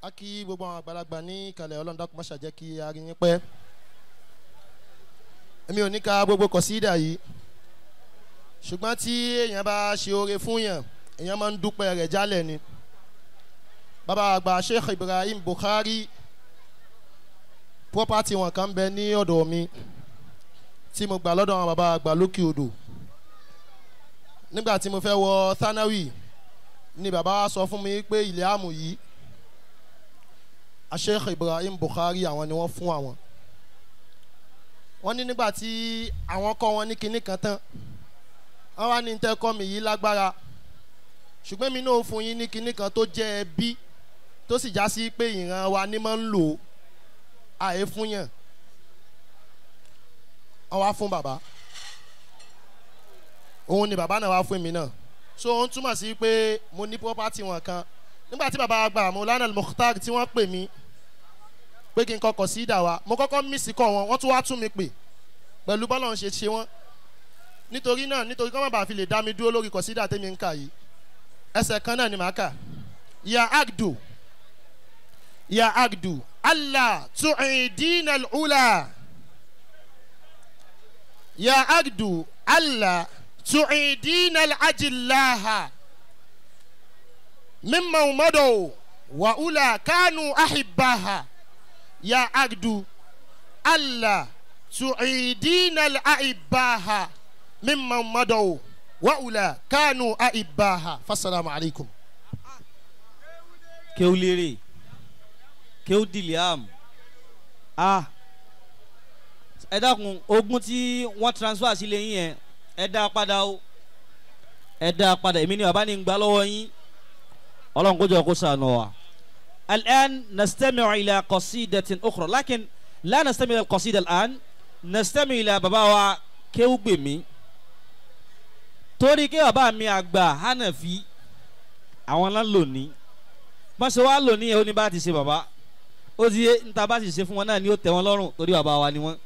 A kí gbogbo àwọn àgbàlagbà ní ìkàlẹ̀. Ọlọ́run dákun má ṣe jẹ́ kí a rí yín pẹ́. Èmi ò ní ka gbogbo kọ̀sídà yìí, ṣùgbọ́n tí èèyàn bá ṣe oore fún yàn, èèyàn máa ń dúpẹ́ rẹ̀ jálẹ̀ ni. Bàbá àgbà Sheikh Ibrahim Bukhari, property wọn kan bẹ ní ọ̀dọ̀ mi tí mo gbà lọ́dọ̀ àwọn bàbá àgbà lókè odò. Nígbà tí mo fẹ́ wọ Thanawi ni bàbá wa sọ fún mi pé ilẹ̀ àmù yìí, Sheikh Ibrahim Bukhari, àwọn ni wọ́n fún àwọn. Wọ́n ní nígbà tí àwọn kọ́ wọn ní kinní kan tán, wọ́n wá ní tẹ́ kọ́ mi yìí lágbára, ṣùgbọ́n mi náà fún yín ní kinní kan tó jẹ́ ẹbí, tó sì já sí pé ìran wa ní máa ń lò àyè fún yàn. Wọ́n wá fún bàbá, òun ni bàbá náà wá fún mi náà. So ó ń túmọ̀ sí pé mo ní property wọn kan. Nígbà tí bàbá àgbà Maulana Mukhtar tí wọ́n pè mí pé kí n kọkọ̀ sí ìdá wa, mo kọ́kọ́ mísì kọ́ wọn, wọ́n tún wá tún mi pè pẹ̀lú bọ́lá ń ṣe ṣe wọ́n. Nítorí náà, nítorí kọ́ má bàa fi lè dá mi dúró lórí kọ̀sídà tẹ́mi ń kà yìí, ẹsẹ̀ kan náà ni màá kà. Ya agdu, ya agdu Allah tu'idina al-ula, ya agdu Allah tu'idina al-ajillaha mimma madaw wa ula kanu ahibbaha. Ya agdu Allah tu'idina al-aibbaha mimma madaw wa ula kanu ahibbaha. Fassalamu alaikum. Kéwúlérè kéwúdìlíàm. Ah, ẹ dákun, ogún tí wọ́n transfer sílé yín yẹn, ẹ dá a padà o, ẹ dá a padà. Èmi ni bàbá ní ń gbà lọ́wọ́ yín. Ọlọ́run kó jọ kó ṣàánú wa. الآن نستمع إلى قصيدة أخرى، لكن لا نستمع إلى القصيدة الآن، نستمع إلى bàbá wa Kéwúgbèmí, torí kí bàbá mi àgbà Hànàfí àwọn náà lónìí bọ́n ṣe wá lónìí yẹn, ó ní bá ti ṣe bàbá ó ti yé níta bá sì ṣe fún wọn náà ni ó tẹ́ wọn lọ́rùn, torí bàbá wa ni wọ́n.